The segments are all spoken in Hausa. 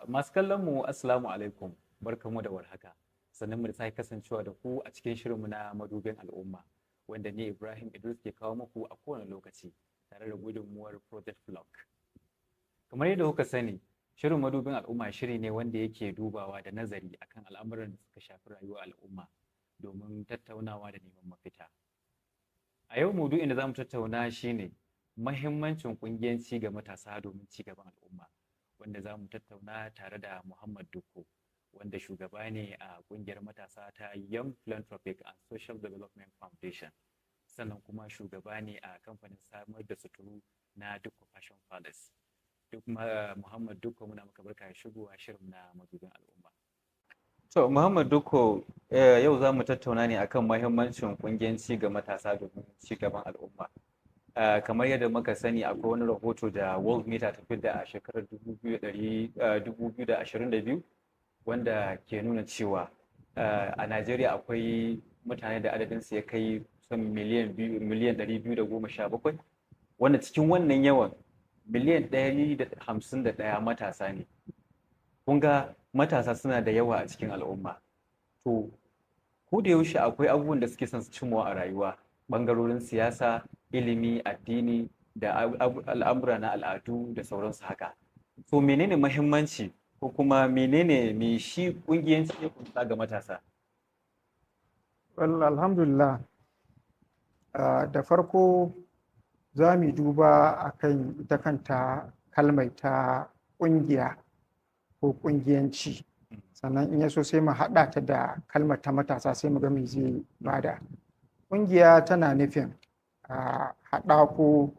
Masu kallon mu, assalamu alaikum, barkamu da warhaka. Sannan mu da sake kasancewa da ku a cikin shirinmu na Madubin Al'umma, wanda ni Ibrahim Idris ke kawo muku a kowane lokaci tare da gudunmuwar Project Flock. Kamar yadda kuka sani, shirin Madubin Al'umma shiri ne wanda yake dubawa da nazari akan al'amuran da suka shafi rayuwar al'umma domin tattaunawa da neman mafita. A yau maudu'in da za mu tattauna shine mahimmancin ƙungiyanci ga matasa domin ci gaban al'umma, wanda za mu tattauna tare da Muhammad Dukko, wanda shugaba ne a ƙungiyar matasa ta Young Philanthropic and Social Development Foundation, sannan kuma shugaba ne a kamfanin samar da suturu na Dukko Fashion Palace. Duk Muhammad Dukko, muna maka barka da shigowa shirin na Madubin Al'umma. To, Muhammad Dukko, yau za mu tattauna ne akan mahimmancin ƙungiyanci ga matasa domin ci gaban al'umma. Kamar yadda muka sani, akwai wani rahoto da World Meter ta fidda a shekarar 2022 wanda ke nuna cewa a Najeriya akwai mutane da adadinsu ya kai kusan miliyan 2, miliyan 217, wanda cikin wannan yawan miliyan 151 matasa ne. Kun ga matasa suna da yawa a cikin al'umma. To, ko da yaushe akwai abubuwan da suke son su cimma a rayuwa, ɓangarorin siyasa, ilimi, addini da al'amura na al'adu da sauransu haka. To, menene mahimmanci ko kuma menene me shi ƙungiyanci ya kunsa ga matasa? Well, alhamdulillah. Da farko za mu duba akan ita kanta kalmai ta ƙungiya ko ƙungiyanci. Sannan in ya so sai mu haɗa ta da kalmar ta matasa, sai mu ga me zai bada. Ƙungiya tana nufin haɗa ko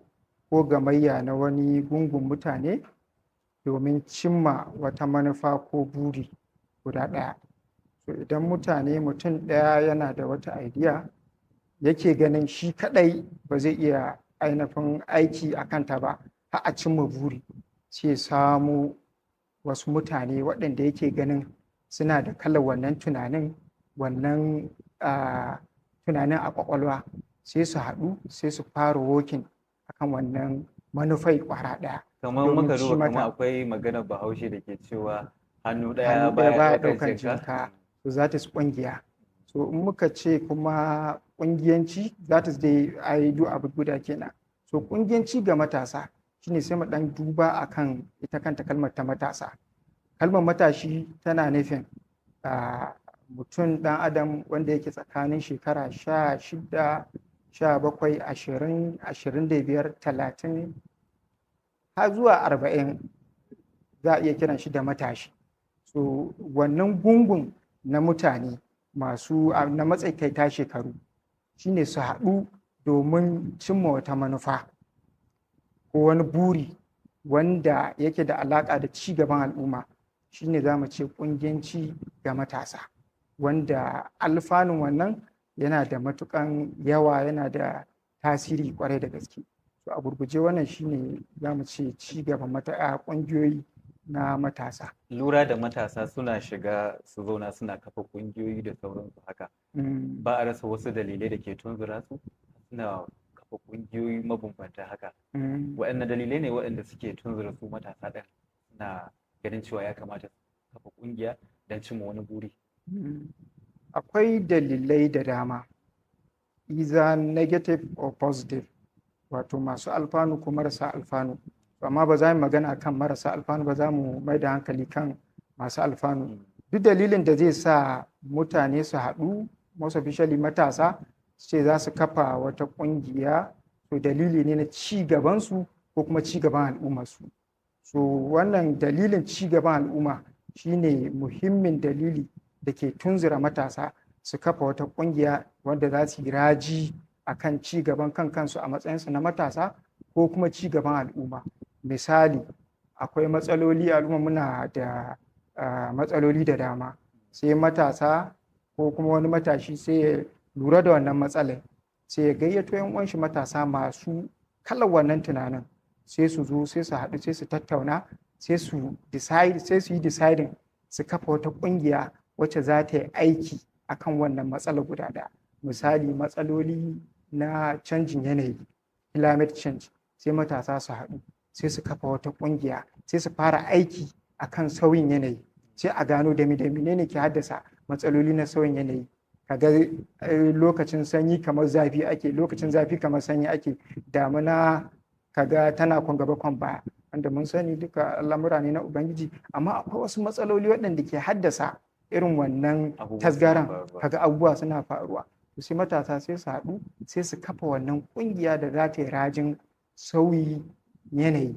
gamayya na wani gungun mutane domin cimma wata manufa ko buri guda ɗaya. So idan mutane, mutum ɗaya yana da wata idea yake ganin shi kaɗai ba zai iya ainihin aiki a kanta ba har a cimma buri, sai ya samo wasu mutane waɗanda yake ganin suna da kalar wannan tunanin, wannan tunanin a ƙwaƙwalwa, sai su haɗu, sai su fara working akan wannan manufai ƙwara ɗaya. Kamar domin muka ci duba mata. Kamar akwai maganar Bahaushe da ke cewa hannu ɗaya hannu ɗaya baya baya ɗaukan ɗaukan jinka. Jinka. So that is ƙungiya. So in muka ce kuma ƙungiyanci, that is dai ai duk abu guda kenan. So ƙungiyanci ga matasa shine sai mu ɗan duba akan ita kanta kalmar ta matasa. Kalmar matashi tana nufin mutum ɗan adam wanda yake tsakanin shekara 16, 17, 20, 25, 30 har zuwa 40, za a iya kiran shi da matashi. So wannan gungun na mutane masu na matsakaita shekaru shine su haɗu domin cimma wata manufa ko wani buri wanda yake da alaƙa da ci gaban al'umma, shine za mu ce ƙungiyanci ga matasa, wanda alfanun wannan yana da matuƙan yawa, yana da tasiri ƙwarai da gaske. So a gurguje wannan shine za mu ce ci gaban ƙungiyoyi na matasa. Lura da matasa suna shiga su zauna suna kafa ƙungiyoyi da sauransu haka. Ba a rasa wasu dalilai da ke tunzura su suna kafa ƙungiyoyi mabambanta haka. Waɗanne dalilai ne waɗanda suke tunzura su matasa ɗin suna ganin cewa ya kamata su kafa ƙungiya don cimma wani buri? Akwai dalilai da dama, either negative or positive, wato masu alfanu ko marasa alfanu. Amma ba za mu magana kan marasa alfanu ba, za mu mai da hankali kan masu alfanu. Duk dalilin da zai sa mutane su haɗu, most especially matasa, su ce za su kafa wata ƙungiya, to dalili ne na ci gabansu ko kuma ci gaban al'ummarsu. So wannan dalilin ci gaban al'umma shine muhimmin dalili da ke tunzura matasa su kafa wata ƙungiya wanda za su yi raji a kan ci gaban kan kansu a matsayinsu na matasa ko kuma ci gaban al'umma. Misali, akwai matsaloli, al'umma muna da matsaloli da dama, sai matasa ko kuma wani matashi sai ya lura da wannan matsalar, sai ya gayyato 'yan uwan shi matasa masu kalar wannan tunanin, sai su zo, sai su haɗu, sai su tattauna, sai su decide, sai su yi deciding su kafa wata ƙungiya wacce za ta yi aiki akan wannan matsala guda ɗaya. Misali, matsaloli na canjin yanayi, climate change, sai matasa su haɗu, sai su kafa wata ƙungiya, sai su fara aiki akan sauyin yanayi, sai a gano da menene ke haddasa matsaloli na sauyin yanayi. Kaga lokacin sanyi kamar zafi ake, lokacin zafi kamar sanyi ake, damuna kaga tana kwan gaba kwan baya, wanda mun sani duka al'amura ne na Ubangiji, amma akwai wasu matsaloli waɗanda ke haddasa irin wannan tasgaran, kaga abubuwa suna faruwa. To sai matasa sai su haɗu sai su kafa wannan ƙungiya da za ta yi rajin sauyi yanayi.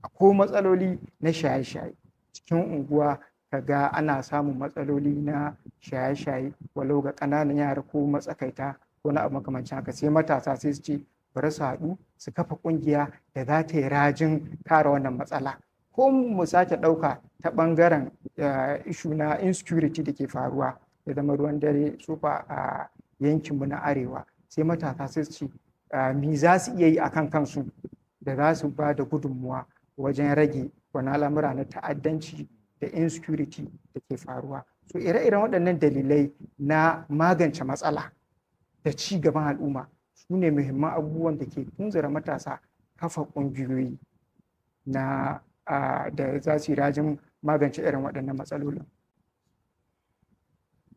Akwai matsaloli na shaye-shaye cikin unguwa, kaga ana samun matsaloli na shaye-shaye walau ga ƙananan yara ko matsakaita ko na abu makamancin haka, sai matasa sai su ce bari su haɗu su kafa ƙungiya da za ta yi rajin kare wannan matsala. Ko mu sake ɗauka ta ɓangaren ishu na insecurity da ke faruwa ya zama ruwan dare tsufa a yankinmu na arewa, sai matasa sai su ce me za su iya yi a kan kansu da za su ba da gudunmuwa wajen rage wani al'amura na ta'addanci da insecurity da ke faruwa. So ire-iren waɗannan dalilai na magance matsala da ci gaban al'umma su ne muhimman abubuwan da ke tunzura matasa kafa ƙungiyoyi na da za su yi rajin magance irin waɗannan matsalolin.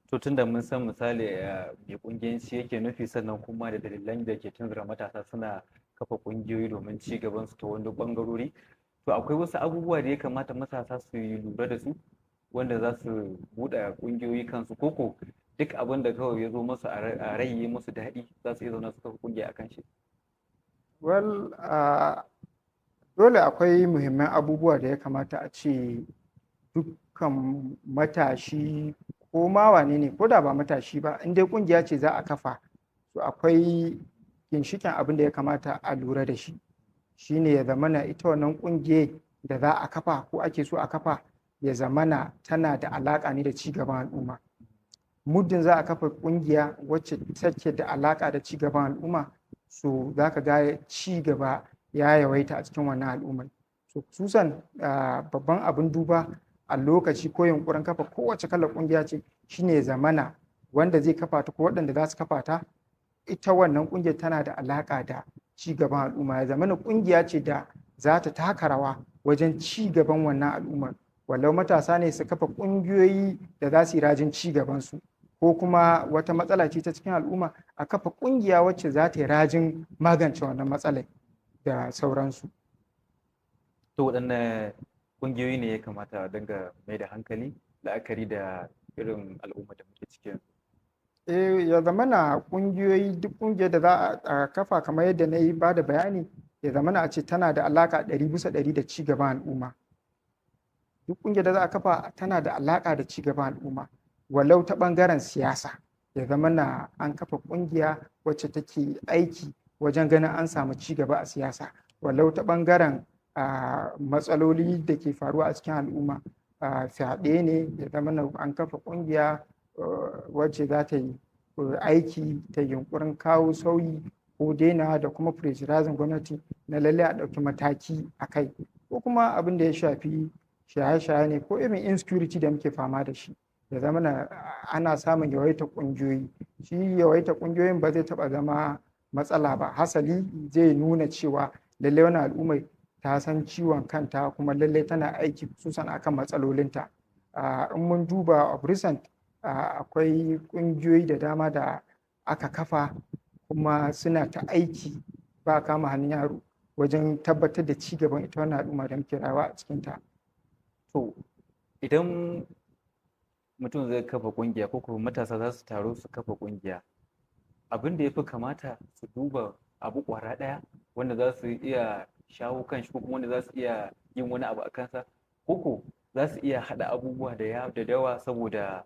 To tun da mun san misali mai ƙungiyanci yake nufi, sannan kuma da dalilan da ke tunzura matasa suna kafa ƙungiyoyi domin ci gaban su ta wani ɓangarori, to akwai wasu abubuwa da ya kamata matasa su yi lura da su wanda za su buɗe ƙungiyoyi kansu, koko duk abin da kawai ya zo musu a rai ya musu daɗi za su iya zauna su kafa ƙungiya akan shi? Well, dole akwai muhimman abubuwa da ya kamata a ce dukkan matashi ko ma wane ne, ko da ba matashi ba, in dai ƙungiya ce za a kafa, to akwai ginshiƙin abin da ya kamata a lura da shi. Shine ya zamana ita wannan ƙungiyar da za a kafa ko ake so a kafa ya zamana tana da alaƙa ne da ci gaban al'umma. Muddin za a kafa ƙungiya wacce take da alaƙa da ci gaban al'umma, so za ka ga ci gaba ya yawaita a cikin wannan al'ummar. So kusan babban abin duba a lokaci ko yunƙurin kafa kowace kalar ƙungiya ce shine ya zamana wanda zai kafa ta ko waɗanda za su kafa ta, ita wannan ƙungiyar tana da alaƙa da ci gaban al'umma. Ya zamana ƙungiya ce da za ta taka rawa wajen ci gaban wannan al'ummar. Walau matasa ne su kafa ƙungiyoyi da za su yi rajin ci gabansu, ko kuma wata matsala ce ta cikin al'umma a kafa ƙungiya wacce za ta yi rajin magance wannan matsalar da sauransu. To waɗanne ƙungiyoyi ne ya kamata a dinga mai da hankali la'akari da irin al'umma da muke ciki yanzu? Eh, ya zamana ƙungiyoyi, duk ƙungiyar da za a kafa kamar yadda na yi ba da bayani, ya zamana a ce tana da alaƙa 100% da ci gaban al'umma. Duk ƙungiyar da za a kafa tana da alaƙa da ci gaban al'umma, walau ta ɓangaren siyasa, ya zamana an kafa ƙungiya wacce take aiki wajen ganin an samu ci gaba a siyasa, walau ta ɓangaren matsaloli da ke faruwa a cikin al'umma, fyaɗe ne, ya zamana an kafa ƙungiya wacce za ta yi aiki ta yunƙurin kawo sauyi ko daina da kuma pressurizing gwamnati na lallai a ɗauki mataki a kai, ko kuma abin da ya shafi shaye-shaye ne ko irin insecurity da muke fama da shi, ya zamana ana samun yawaitar ƙungiyoyi. Shi yawaitar ƙungiyoyin ba zai taɓa zama matsala ba, hasali zai nuna cewa lallai wannan al'ummar ta san ciwon kanta kuma lallai tana aiki hususan akan matsalolinta. In mun duba of recent, akwai ƙungiyoyi da dama da aka kafa kuma suna ta aiki ba kama hannun yaro wajen tabbatar da ci gaban ita wannan al'umma da muke rayuwa a cikinta. To idan mutum zai kafa ƙungiya ko kuma matasa za su taru su kafa ƙungiya, abin da ya fi kamata su duba abu ƙwara ɗaya wanda za su iya shawo kan shi ko kuma wanda za su iya yin wani abu a kansa, ko ko za su iya haɗa abubuwa da yawa saboda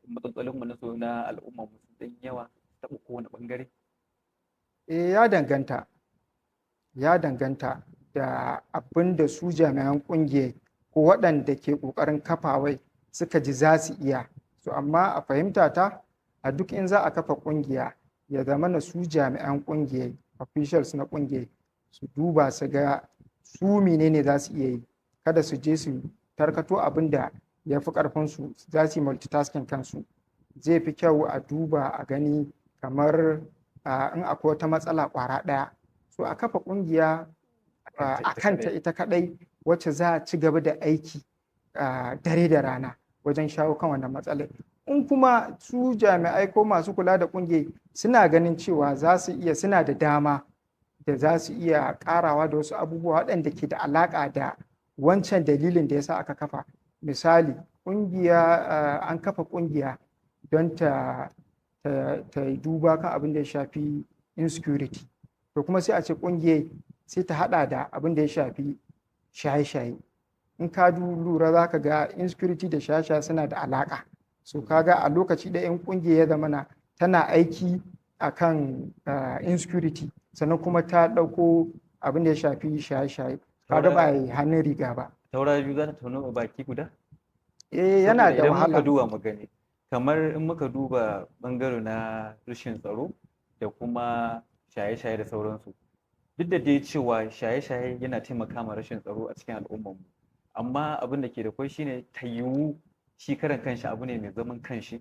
matsalolinmu na so na al'umma mu sun ɗan yawa, taɓa kowane ɓangare? Eh, ya danganta. Ya danganta da abin da su jami'an ƙungiyar ko waɗanda ke ƙoƙarin kafawai suka ji za su iya. So amma a fahimta ta, a duk in za a kafa ƙungiya ya zamana su jami'an ƙungiyar, officials na ƙungiyar, su duba su ga su menene za su iya yi. Kada su je su tarkato abin da ya fi ƙarfinsu, za su yi multitasking kansu. Zai fi kyau a duba a gani kamar in akwai wata matsala ƙwara ɗaya, so a kafa ƙungiya a kanta ita kaɗai wacce za a ci gaba da aiki dare da rana wajen shawo kan wannan matsalar. In kuma su jami'ai ko masu kula da ƙungiyar suna ganin cewa za su iya, suna da dama da za su iya ƙarawa da wasu abubuwa waɗanda ke da alaƙa da wancan dalilin da ya sa aka kafa. Misali, ƙungiya, an kafa ƙungiya don ta duba kan abin da ya shafi insecurity, to kuma sai a ce ƙungiyar sai ta haɗa da abin da ya shafi shaye-shaye. In ka lura za ka ga insecurity da shaye-shaye suna da alaƙa. So kaga a lokaci ɗaya in ƙungiyar ya zamana tana aiki akan insecurity, sannan kuma ta ɗauko abin da ya shafi shaye-shaye, kaga ba yi hannun riga ba. Taura biyu za ta tauno a baki guda? Eh, yana da idan wahala. Muka duba mu gani, kamar in muka duba bangare na rashin tsaro da kuma shaye-shaye da sauransu, duk da dai cewa shaye-shaye yana taimaka ma rashin tsaro a cikin al'ummarmu, amma abin da ke da kwai shine ta yiwu shi karan kanshi abu ne mai zaman kanshi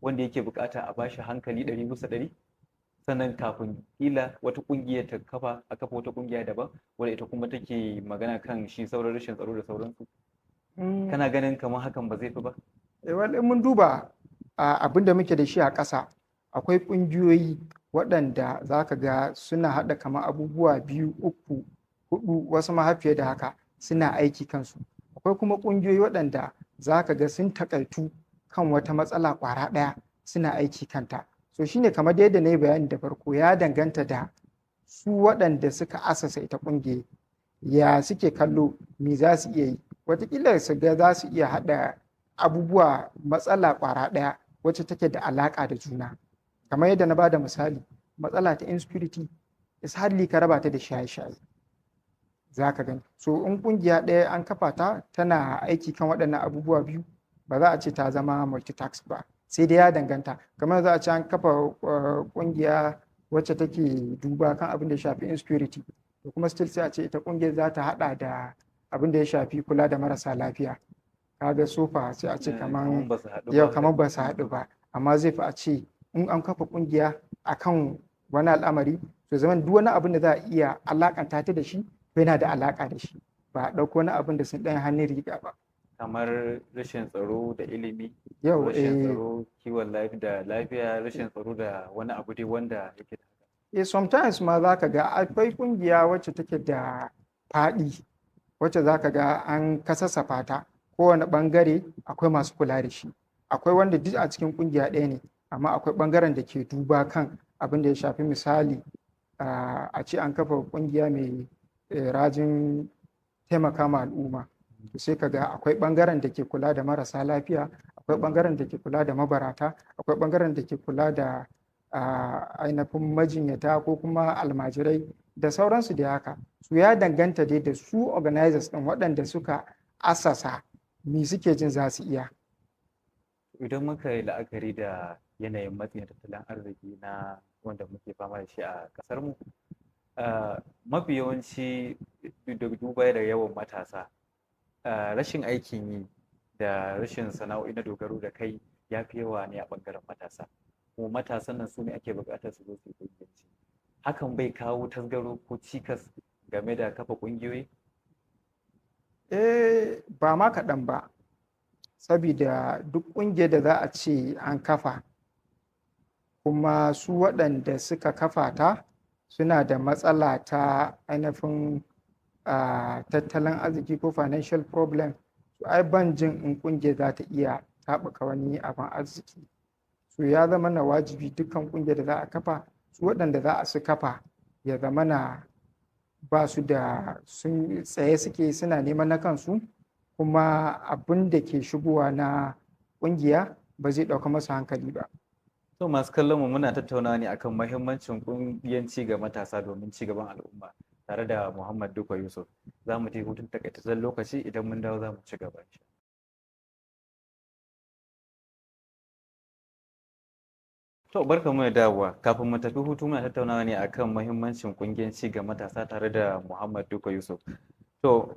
wanda yake bukata a bashi hankali 100%, sannan kafin kila wata kungiya ta kafa, a kafa wata kungiya daban wadda ita kuma take magana kan shi sauran rashin tsaro da sauransu. Kana ganin kamar hakan ba zai fi ba? Well, in mun duba abin da muke da shi a ƙasa, akwai ƙungiyoyi waɗanda za ka ga suna haɗa kamar abubuwa 2, 3, 4, wasu ma har fiye da haka suna aiki kansu. Akwai kuma ƙungiyoyi waɗanda za ka ga sun taƙaitu kan wata matsala ƙwara ɗaya suna aiki kanta. So shine kamar yadda na yi bayani da farko, ya danganta da su waɗanda suka asasa ita ƙungiyar, ya suke kallo, me za su iya yi. Wataƙila su ga za su iya haɗa abubuwa matsala ƙwara ɗaya wacce take da alaƙa da juna. Kamar yadda na bada misali, matsala ta insecurity is hardly ka raba ta da shaye-shaye, za ka gani. So in ƙungiya ɗaya an kafa ta tana aiki kan waɗannan abubuwa biyu, ba za a ce ta zama multitask ba, sai dai ya danganta. Kamar za a ce an kafa ƙungiya wacce take duba kan abin da ya shafi insecurity, to kuma still sai a ce ita ƙungiyar za ta haɗa da abin da ya shafi kula da marasa lafiya. Kaga sofa sai a ce kaman yau kamar ba su haɗu ba, amma zai fi a ce in an kafa ƙungiya akan wani al'amari, to zaman duk wani abin da za a iya alakanta ta da shi to yana da alaka da shi, ba a ɗauko wani abin da sun ɗan hannun riga ba. Kamar rashin tsaro da ilimi, yau rashin tsaro, kiwon lafiya da lafiya, rashin tsaro da wani abu dai wanda yake da haka. Sometimes ma za ka ga akwai ƙungiya wacce take da faɗi, wacce za ka ga an kasassafa ta, kowane ɓangare akwai masu kula da shi. Akwai wanda duk a cikin ƙungiya ɗaya ne, amma akwai ɓangaren da ke duba kan abin da ya shafi, misali a ce an kafa ƙungiya mai rajin taimaka ma al'umma, to sai ka ga akwai ɓangaren da ke kula da marasa lafiya, akwai ɓangaren da ke kula da mabarata, akwai ɓangaren da ke kula da ainihin majinyata ko kuma almajirai da sauransu da haka. Su ya danganta dai da su organizers ɗin waɗanda suka asasa me suke jin za su iya. Idan muka yi la'akari da yanayin matsi na tattalin arziki na wanda muke fama da shi a ƙasar mu, mafi yawanci da duba da yawan matasa, rashin aikin yi da rashin sana'o'i na dogaro da kai ya fi yawa ne a ɓangaren matasa. Kuma matasan nan su ne ake buƙatar su zo su yi ƙungiyanci. Hakan bai kawo tasgaro ko cikas game da kafa ƙungiyoyi? Eh, ba ma kaɗan ba, sabida duk ƙungiyar da za a ce an kafa, kuma su waɗanda suka kafa ta suna da matsala ta ainihin tattalin arziki ko financial problem, to ai ban jin in ƙungiyar za ta iya taɓuka wani abin arziki. So ya zama na wajibi dukkan ƙungiyar da za a kafa, su waɗanda za a su kafa ya zama na ba su da sun tsaye suke suna neman na kansu, kuma abin da ke shigowa na ƙungiya ba zai ɗauka masa hankali ba. To masu kallon mu, muna tattaunawa ne akan mahimmancin ƙungiyanci ga matasa domin ci gaban al'umma tare da Muhammad Dikko Yusuf. Za mu je hutun takaitaccen lokaci, idan mun dawo za mu ci gaba. To barkamu da dawowa. Kafin mu tafi hutu muna tattaunawa ne akan mahimmancin ƙungiyanci ga matasa tare da Muhammad Dikko Yusuf. To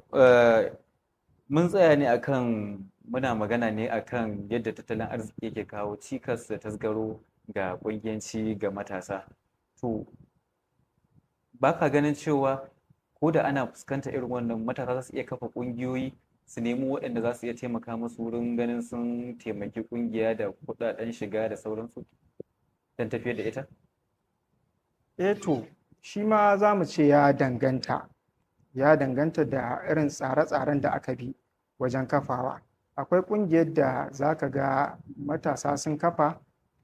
mun tsaya ne akan muna magana ne akan yadda tattalin arziki yake kawo cikas da tasgaro ga ƙungiyanci ga matasa. To ba ka ganin cewa ko da ana fuskantar irin wannan, matasa za su iya kafa ƙungiyoyi su nemi waɗanda za su iya taimaka musu wurin ganin sun taimaki ƙungiya da kuɗaɗen shiga da sauransu don tafiyar da ita? Eh to, shi ma za mu ce ya danganta. Ya danganta da irin tsare-tsaren da aka bi wajen kafawa. Akwai ƙungiyar da za ka ga matasa sun kafa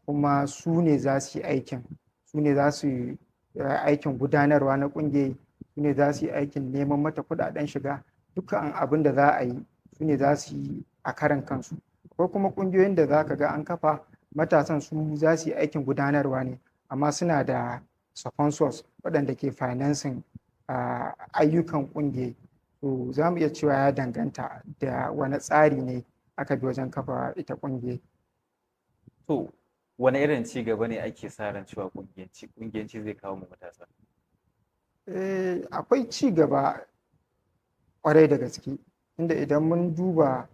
kuma su ne za su yi aikin, su ne za su yi aikin gudanarwa na ƙungiyar, su ne za su yi aikin neman mata kuɗaɗen shiga, dukkan abin da za a yi su ne za su yi a karan kansu. Akwai kuma ƙungiyoyin da za ka ga an kafa matasan su za su yi aikin gudanarwa ne, amma suna da sponsors waɗanda ke financing ayyukan ƙungiyar. To za mu iya cewa ya danganta da wani tsari ne aka bi wajen kafa ita ƙungiyar. To, wani irin ci gaba ne ake sa ran cewa ƙungiyanci zai kawo ma matasa? Eh, akwai ci gaba ƙwarai da gaske, inda idan mun duba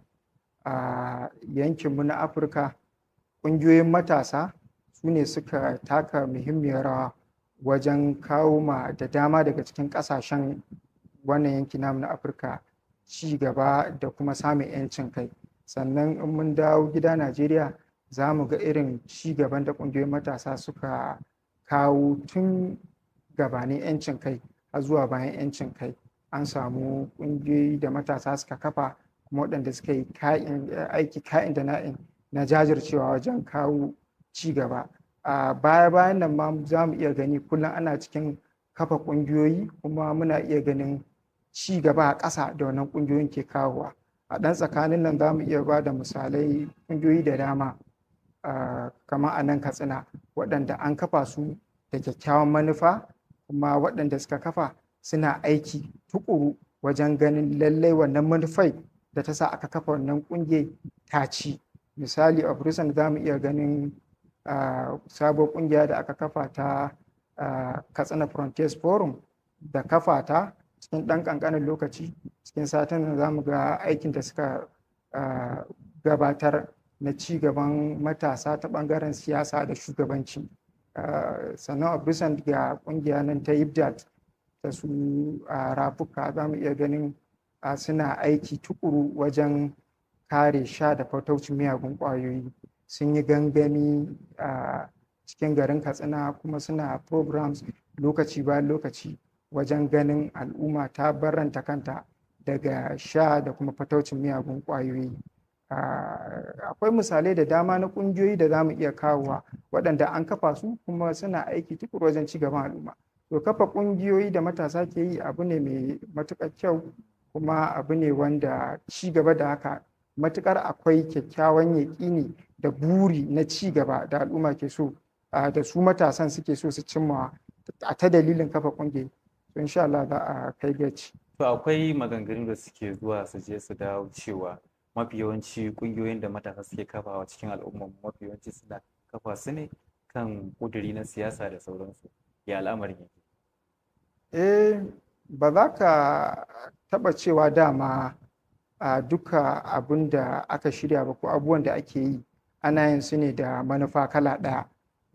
a yankinmu na Afirka, ƙungiyoyin matasa su ne suka taka muhimmiyar rawa wajen kawo ma da dama daga cikin ƙasashen wannan yanki namu na Afirka ci gaba da kuma samun 'yancin kai. Sannan in mun dawo gida Najeriya, za mu ga irin ci gaban da ƙungiyoyin matasa suka kawo tun gabanin 'yancin kai har zuwa bayan 'yancin kai. An samu ƙungiyoyi da matasa suka kafa kuma waɗanda suka yi aiki ka'in da na'in na jajircewa wajen kawo ci gaba. A baya-bayan nan ma za mu iya gani kullum ana cikin kafa ƙungiyoyi kuma muna iya ganin ci gaba a ƙasa da wannan ƙungiyoyin ke kawowa. A ɗan tsakanin nan za mu iya ba da misalai ƙungiyoyi da dama, kamar a nan Katsina, waɗanda an kafa su da kyakkyawan manufa kuma waɗanda suka kafa suna aiki tuƙuru wajen ganin lallai wannan manufai da ta sa aka kafa wannan ƙungiyar ta ci. Misali, a recent za mu iya ganin sabuwar ƙungiya da aka kafa ta Katsina Frontiers Forum, da kafa ta cikin ɗan ƙanƙanin lokaci, cikin satin nan za mu ga aikin da suka gabatar na ci gaban matasa ta ɓangaren siyasa da shugabanci. Sannan a recent ga ƙungiya nan ta IBDAT ta su rafuka, za mu iya ganin suna aiki tuƙuru wajen kare sha da fataucin miyagun ƙwayoyi. Sun yi gangami a cikin garin Katsina kuma suna programs lokaci bayan lokaci wajen ganin al'umma ta barranta kanta daga sha da kuma fataucin miyagun ƙwayoyi. Akwai misalai da dama na ƙungiyoyi da za mu iya kawowa waɗanda an kafa su kuma suna aiki tuƙuru wajen ci gaban al'umma. To kafa ƙungiyoyi da matasa ke yi abu ne mai matuƙar kyau kuma abu ne wanda ci gaba da haka matuƙar akwai kyakkyawan yaƙini da buri na ci gaba da al'umma ke so, da su matasan suke so su cimma a ta dalilin kafa ƙungiyoyi. To insha Allah za a kai gaci. To akwai maganganu da suke zuwa su je su dawo cewa mafi yawanci ƙungiyoyin da matasa suke kafawa cikin al'ummar mafi yawanci suna kafa su ne kan ƙuduri na siyasa da sauransu. Ya al'amarin yake? Eh, ba za ka taɓa cewa dama a duka abun da aka shirya ba ko abubuwan da ake yi ana yin su ne da manufa kala ɗaya.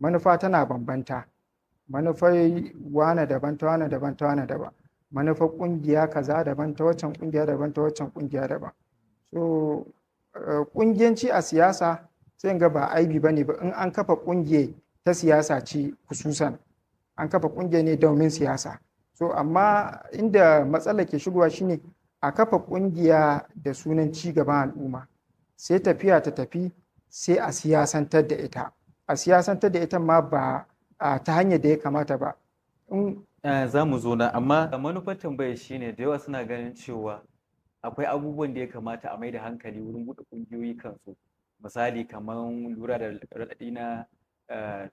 Manufa tana bambanta. Manufar wane daban, ta wane daban, ta wane daban. Manufar ƙungiya kaza daban, ta waccan ƙungiya daban, ta waccan ƙungiya daban. So ƙungiyanci a siyasa sai in ga ba aibi bane ba in an kafa ƙungiya ta siyasa ce kususan. An kafa ƙungiya ne domin siyasa. So amma inda matsala ke shigowa shine a kafa ƙungiya da sunan ci gaban al'umma, sai tafiya ta tafi sai a siyasantar da ita. A siyasantar da ita ma ba ta hanyar da ya kamata ba. Za mu zo nan, amma manufar tambayar shine da yawa suna ganin cewa akwai abubuwan da ya kamata a mai da hankali wurin buɗe ƙungiyoyi kansu. Misali kamar lura da raɗaɗi na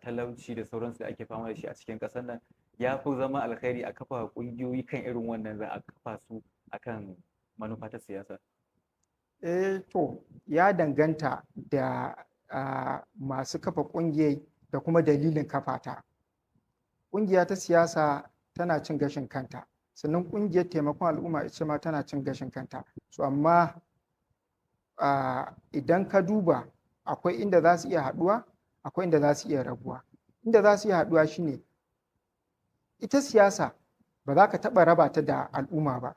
talauci da sauransu da ake fama da shi a cikin ƙasar nan, ya fi zama alkhairi a kafa ƙungiyoyi kan irin wannan za a kafa su akan manufa ta siyasa. Eh to, ya danganta da masu kafa ƙungiyar da kuma dalilin kafa ta. Ƙungiya ta siyasa tana cin gashin kanta, sannan ƙungiyar taimakon al'umma ita ma tana cin gashin kanta. So amma idan ka duba akwai inda za su iya haɗuwa, akwai inda za su iya rabuwa. Inda za su iya haɗuwa shine ita siyasa ba za ka taɓa raba ta da al'umma ba.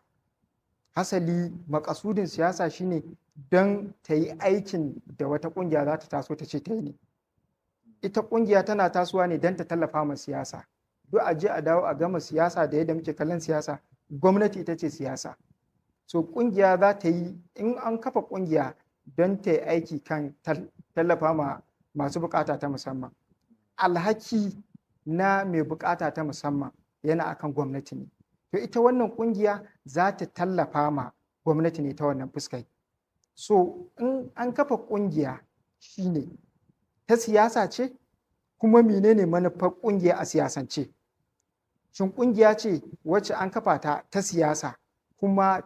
Hasali makasudin siyasa shine don ta yi aikin da wata ƙungiya za ta taso ta ce ta yi ne. Ita ƙungiya tana tasowa ne don ta tallafa ma siyasa. Duk a je a dawo a gama siyasa da yadda muke kallon siyasa, gwamnati ita ce siyasa. So ƙungiya za ta yi, in an kafa ƙungiya don ta yi aiki kan tallafa ma masu buƙata ta musamman, alhaki na mai buƙata ta musamman yana akan gwamnati ne. To ita wannan ƙungiya za ta tallafa ma gwamnati ne ta wannan fuskai. So in an kafa ƙungiya shine ta siyasa ce, kuma menene manufar ƙungiya a siyasance? Shin ƙungiya ce wacce an kafa ta ta siyasa kuma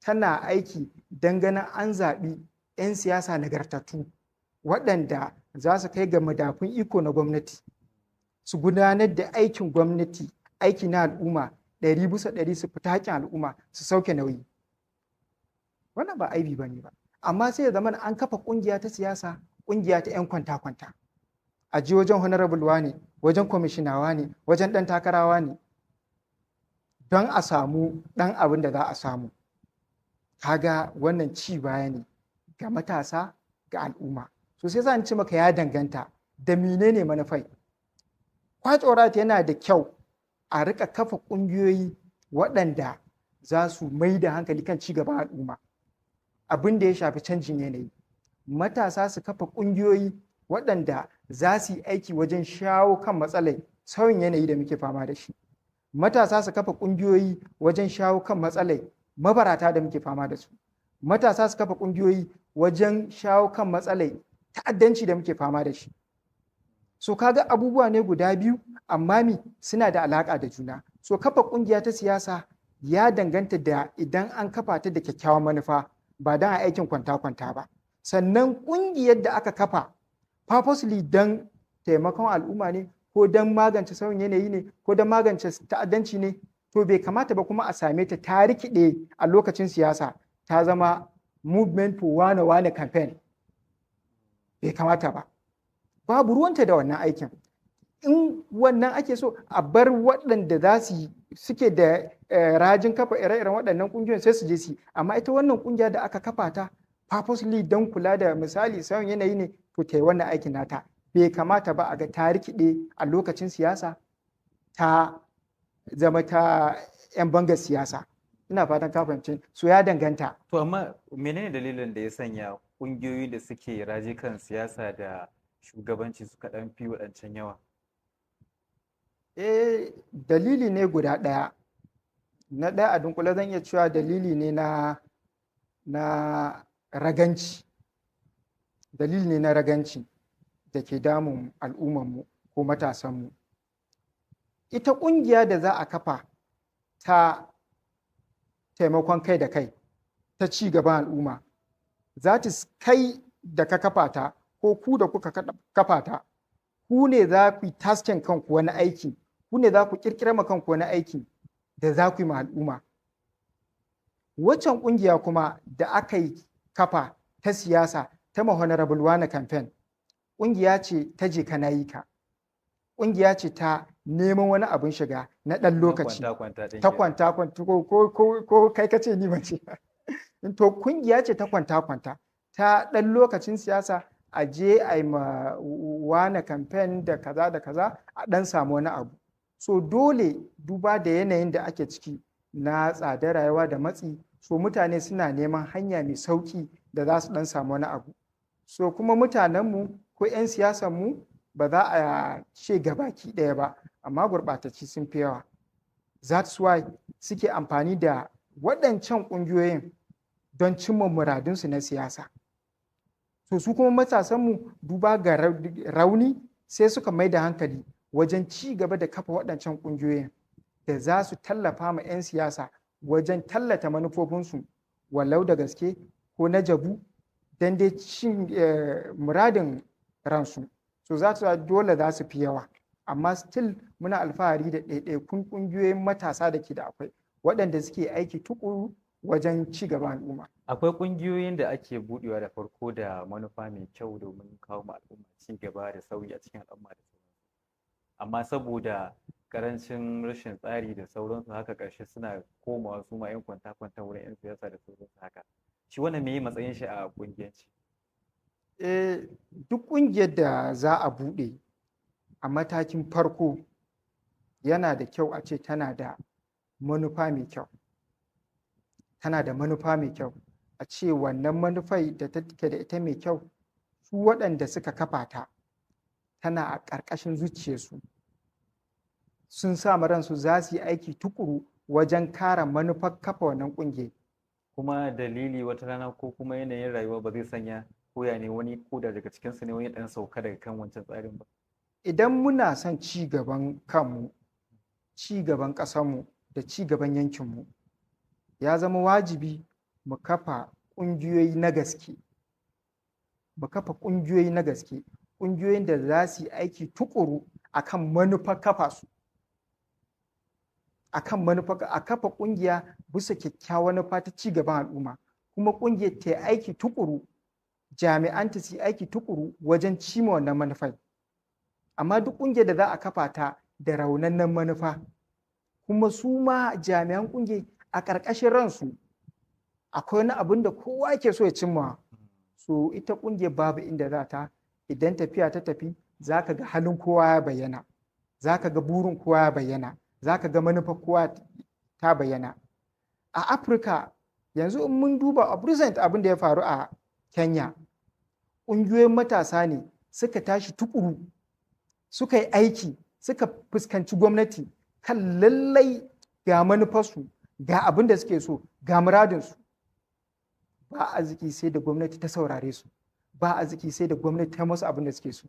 tana aiki don ganin an zaɓi 'yan siyasa nagartattu waɗanda za su kai ga madafun iko na gwamnati, su gudanar da aikin gwamnati, aiki na al'umma 100%, su fita haƙƙin al'umma, su sauke nauyi? Wannan ba aibi ba ne ba. Amma sai ya zama an kafa ƙungiya ta siyasa, ƙungiya ta 'yan kwanta-kwanta, a je wajen honorable ne, wajen kwamishinawa ne, wajen ɗan takarawa ne, don a samu ɗan abin da za a samu. Kaga wannan ci baya ne ga matasa, ga al'umma. So sai za ci maka ya danganta da menene manufai. Quite alright, yana da kyau a rika kafa ƙungiyoyi waɗanda za su mai da hankali kan ci gaban al'umma, abin da ya shafi canjin yanayi. Matasa su kafa ƙungiyoyi waɗanda za su yi aiki wajen shawo kan matsalar sauyin yanayi da muke fama da shi. Matasa su kafa ƙungiyoyi wajen shawo kan matsalar mabarata da muke fama da su. Matasa su kafa ƙungiyoyi wajen shawo kan matsalar ta'addanci da muke fama da shi. So kaga abubuwa ne guda biyu, amma mi suna da alaƙa da juna. So kafa ƙungiya ta siyasa ya danganta da idan an kafa ta da kyakkyawan manufa, ba don a aikin kwanta-kwanta ba. Sannan ƙungiyar da aka kafa purposely don taimakon al'umma ne, ko don magance sauyin yanayi ne, ko don magance ta'addanci ne, to bai kamata ba kuma a same ta ta rikide a lokacin siyasa ta zama movement for wane wane campaign. Bai kamata ba. Babu ruwanta da wannan aikin. In wannan ake so, a bar waɗanda za su suke da rajin kafa ire-iren waɗannan ƙungiyoyin sai su je su. Amma ita wannan ƙungiya da aka kafa ta purposely don kula da misali sauyin yanayi ne, to ta yi wannan aikin nata. Bai kamata ba a ga ta rikide a lokacin siyasa ta zama ta 'yan bangar siyasa. Ina fatan ka fahimci. So ya danganta. To amma menene dalilin da ya sanya ƙungiyoyi da suke raji kan siyasa da shugabanci suka ɗan fi waɗancan yawa? Eh, dalili ne guda ɗaya. Na ɗaya, a dunkule zan iya cewa dalili ne na raganci. Dalili ne na raganci da ke damun al'ummarmu ko matasanmu. Ita ƙungiya da za a kafa ta taimakon kai da kai, ta ci gaban al'umma, za ta kai da ka kafa ta ko ku da kuka kafa ta, ku ne za ku yi tasking kanku wani aiki, ku ne za ku ƙirƙira ma kanku wani aiki da za ku yi ma al'umma. Waccan ƙungiya kuma da aka yi kafa ta siyasa, ta ma honorable wane campaign, ƙungiya ce ta je ka nayi ka, ƙungiya ce ta neman wani abin shiga na ɗan lokaci, ta kwanta kwanta, ko kai kace ni mace. To ƙungiya ce ta kwanta kwanta, ta ɗan lokacin siyasa, a je a yi ma wane campaign da kaza da kaza, a ɗan samu wani abu. So dole, duba da yanayin da ake ciki na tsadar rayuwa da matsi, so mutane suna neman hanya mai sauki da za su ɗan samu wani abu. So kuma mutanenmu ko 'yan siyasanmu, ba za a ce gabaki ɗaya ba, amma gurɓatacci sun fi yawa. That's why suke amfani da waɗancan ƙungiyoyin don cimma muradunsu na siyasa. To su kuma matasanmu, duba ga rauni, sai suka mai da hankali wajen ci gaba da kafa waɗancan ƙungiyoyin da za su tallafa ma 'yan siyasa wajen tallata manufofinsu, walau da gaske ko na jabu, don dai cin muradin ransu. So za su dole za su fi yawa. Amma still muna alfahari da ɗaiɗaikun ƙungiyoyin matasa da ke da akwai, waɗanda suke aiki tukuru wajen ci gaban al'umma. Akwai ƙungiyoyin da ake buɗewa da farko da manufa mai kyau domin kawo ma al'umma ci gaba da sauyi a cikin al'umma da sauransu. Amma saboda Karancin rashin tsari da sauransu haka, ƙarshe suna komawa su ma 'yan kwanta-kwanta wurin 'yan siyasa da sauransu haka. Shi wannan me matsayin shi a ƙungiyanci? Eh, duk ƙungiyar da za a buɗe a matakin farko yana da kyau a ce tana da manufa mai kyau. Tana da manufa mai kyau. A ce wannan manufai da take da ita mai kyau, su waɗanda suka kafa ta tana a ƙarƙashin zuciyarsu. Sun sa ma ransu za su yi aiki tuƙuru wajen kare manufar kafa wannan ƙungiyar. Kuma dalili wata rana ko kuma yanayin rayuwa ba zai sanya koya ne wani ko da daga cikinsu ne wani ɗan sauka daga kan wancan tsarin ba. Idan muna son ci gaban kanmu, ci gaban ƙasarmu da ci gaban yankinmu, ya zama wajibi mu kafa ƙungiyoyi na gaske. Mu kafa ƙungiyoyi na gaske, ƙungiyoyin da za su yi aiki tuƙuru akan manufar kafa su. Akan manufa, a kafa ƙungiya bisa kyakkyawar manufa ta ci gaban al'umma, kuma ƙungiyar ta yi aiki tuƙuru, jami'anta su yi aiki tuƙuru wajen cimma wannan manufai. Amma duk ƙungiyar da za a kafa ta da raunannen manufa, kuma su ma jami'an ƙungiyar a ƙarƙashin ransu akwai wani abin da kowa ke so ya cimma. So ita ƙungiyar babu inda za ta, idan tafiya ta tafi za ka ga halin kowa ya bayyana, za ka ga burin kowa ya bayyana, za ka ga manufar kowa ta bayyana. A Afirka yanzu in mun duba a recent abin da ya faru a Kenya, ƙungiyoyin matasa ne suka tashi tuƙuru, suka yi aiki, suka fuskanci gwamnati kan lallai ga manufarsu, ga abin da suke so, ga muradinsu. Ba arziki sai da gwamnati ta saurare su, ba arziki sai da gwamnati ta masu abin da suke so.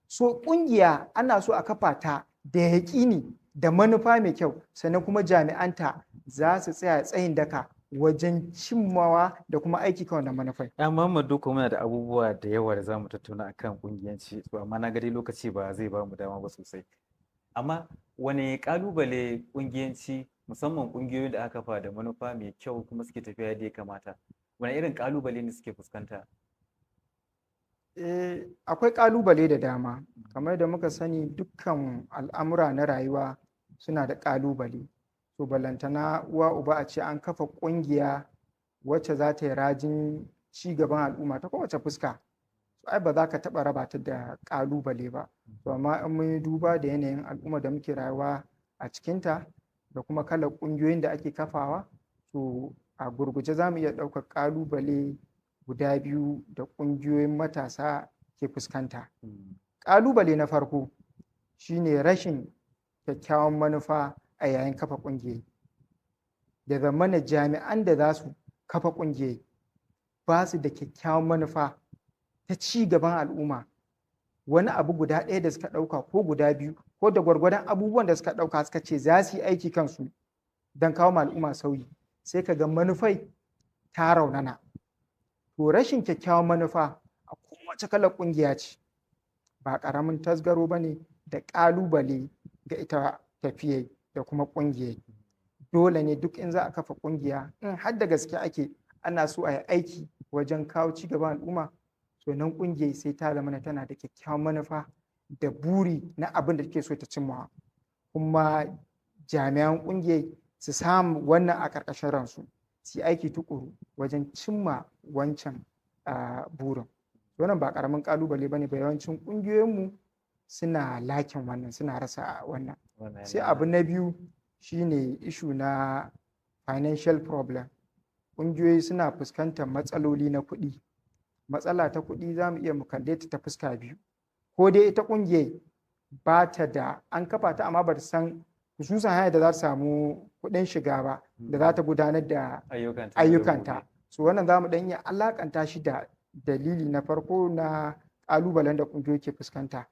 So ƙungiya ana so a kafa ta da yaƙini da manufa mai kyau, sannan kuma jami'anta za su tsaya tsayin daka wajen cimmawa da kuma aiki kan wannan manufai. Ya Muhammad Dukko, muna da abubuwa da yawa da za mu tattauna akan ƙungiyanci, to amma na ga dai lokaci ba zai ba mu dama ba sosai. Amma wane ƙalubale ƙungiyanci, musamman ƙungiyoyin da aka kafa da manufa mai kyau kuma suke tafiya yadda ya kamata, wane irin ƙalubale ne suke fuskanta? Eh, akwai ƙalubale da dama. Kamar da muka sani, dukkan al'amura na rayuwa suna da ƙalubale. To ballantana uwa uba a ce an kafa ƙungiya wacce za ta yi rajin ci gaban al'umma ta kowace fuska. So ai ba za ka taɓa raba ta da ƙalubale ba. To amma in mun yi duba da yanayin al'umma da muke rayuwa a cikinta da kuma kalar ƙungiyoyin da ake kafawa, to a gurguje za mu iya ɗaukar ƙalubale guda biyu da ƙungiyoyin matasa ke fuskanta. Ƙalubale na farko shine rashin kyakkyawan manufa a yayin kafa ƙungiyoyi. Da zamana jami'an da za su kafa ƙungiyoyi ba su da kyakkyawan manufa ta ci gaban al'umma. Wani abu guda ɗaya da suka ɗauka ko guda biyu ko da gwargwadon abubuwan da suka ɗauka suka ce za su yi aiki kansu don kawo ma al'umma sauyi, sai ka ga manufai ta raunana. To rashin kyakkyawan manufa a kowace kalar ƙungiya ce ba ƙaramin tasgaro ba ne da ƙalubale ga ita tafiyar da kuma ƙungiyar. Dole ne duk in za a kafa ƙungiya, in har da gaske ake ana so a yi aiki wajen kawo ci gaban al'umma, to nan ƙungiyar sai ta zamana tana da kyakkyawan manufa da buri na abin da take so ta cimma. Kuma jami'an ƙungiyar su samu wannan a ƙarƙashin ransu, su yi aiki tuƙuru wajen cimma wancan burin. Wannan ba ƙaramin ƙalubale ba ne ba, yawancin ƙungiyoyinmu suna lakin wannan, suna rasa wannan. Sai abu na biyu shine issue na financial problem. Ƙungiyoyi suna fuskantar matsaloli na kuɗi. Matsala ta kuɗi za mu iya mu kalle ta ta fuska biyu. Ko dai ita ƙungiyar ba ta da, an kafa ta amma ba ta san hususan hanyar da za ta samu kuɗin shiga ba da za ta gudanar da ayyukanta. So wannan za mu ɗan iya alaƙanta shi da dalili na farko na ƙalubalen da ƙungiyoyi ke fuskanta,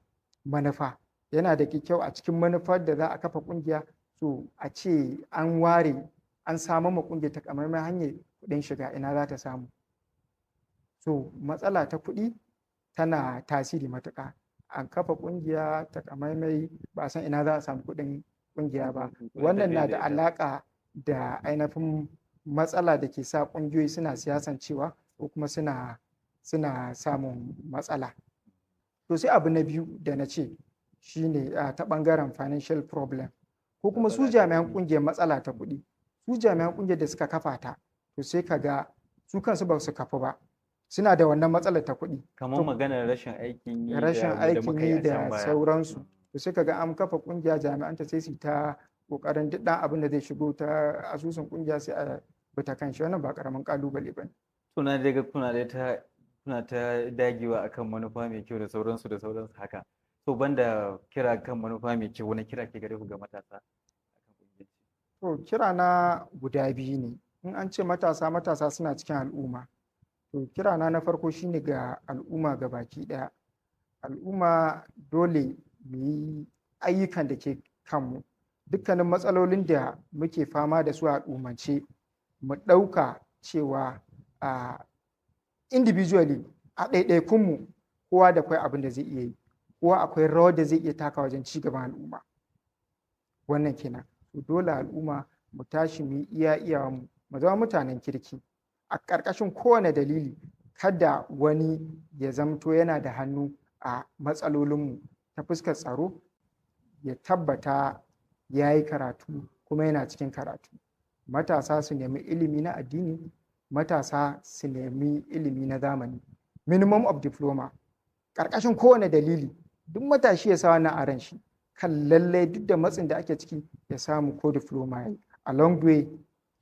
manufa. Yana da kyau a cikin manufar da za a kafa ƙungiya, so a ce an ware, an samar ma ƙungiyar takamaiman hanyar kuɗin shiga, ina za ta samu. So matsala ta kuɗi tana tasiri matuƙa. An kafa ƙungiya takamaimai ba a san ina za a samu kuɗin ƙungiya ba. Wannan na da alaƙa da ainihin matsala da ke sa ƙungiyoyi suna siyasancewa ko kuma suna samun matsala. To sai abu na biyu da na ce Shine ta ɓangaren financial problem, ko kuma su Matsala ta jami'an kuɗi. ƙungiyar, matsala ta kuɗi, su jami'an ƙungiyar da suka kafa ta, to sai ka ga su kansu ba su kafu ba, suna da wannan matsalar ta kuɗi. Kamar maganar rashin aikin yi rashin da aikin muka yi yi a can da baya. sauransu. To sai ka ga an kafa ƙungiya, jami'an ta sai su ta ƙoƙarin duk ɗan abin da zai shigo ta asusun ƙungiya sai a bi ta kan shi. Wannan ba ƙaramin ƙalubale ba ne. To na dai ga kuna ta dagewa akan manufa mai kyau da sauransu da sauransu haka. To banda kira kan manufa mai kyau, wani kira ke gare ku ga matasa akan ƙungiyanci? To kira na guda biyu ne. In an ce matasa, matasa suna cikin al'umma. To kira na na farko shine ga al'umma gabaki ɗaya. Al'umma, dole mu yi ayyukan da ke kanmu. Dukkanin matsalolin da muke fama da su a al'ummance, mu ɗauka cewa a individually, a ɗaiɗaikunmu, kowa da akwai abin da zai iya yi. Kowa akwai rawar da zai iya taka wajen ci gaban al'umma. Wannan kenan. To dole al'umma mu tashi mu yi iya iyawanmu, mu zama mutanen kirki. A ƙarƙashin kowane dalili, kada wani ya zamto yana da hannu a matsalolinmu ta fuskar tsaro, ya tabbata ya yi karatu kuma yana cikin karatu. Matasa su nemi ilimi na addini, matasa su nemi ilimi na zamani. Minimum of diploma. Ƙarƙashin kowane dalili, duk matashi ya sa wannan a ran shi, kan lallai duk da matsin da ake ciki ya samu ko diploma ya yi. Along the way,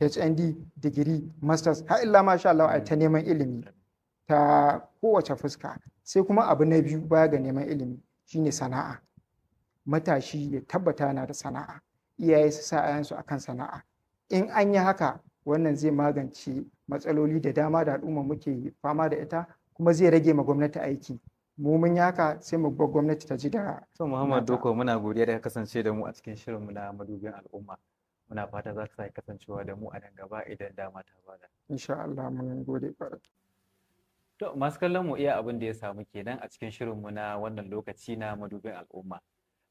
HND, digiri, masters, har illa masha Allah, a ta neman ilimi ta kowace fuska. Sai kuma abu na biyu baya ga neman ilimi shine sana'a. Matashi ya tabbata yana da sana'a. Iyaye su sa 'ya'yansu akan sana'a. In an yi haka, wannan zai magance matsaloli da dama da al'umma muke fama da ita, kuma zai rage ma gwamnati aiki. Mu mun yi haka, sai mu bar gwamnati ta ji da To Muhammad nata. Doko, muna godiya da ka kasance da mu a cikin shirinmu na Madubin Al'umma. Muna fata za ka sake kasancewa da mu a nan gaba idan dama ta bada. Insha Allah, mun gode ƙwarai. To masu kallon mu, iya abin da ya samu kenan a cikin shirinmu na wannan lokaci na Madubin Al'umma.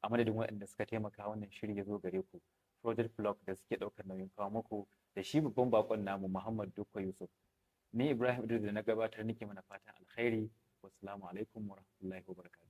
A madadin waɗanda suka taimaka wannan shiri ya zo gare ku, Project Blog da suke ɗaukar nauyin kawo muku, da shi babban bakon namu Muhammad Dukko Yusuf. Ni Ibrahim Idris da na gabatar nake mana fatan alkhairi. Wassalamu alaikum wa rahmatullahi wa barakatuh.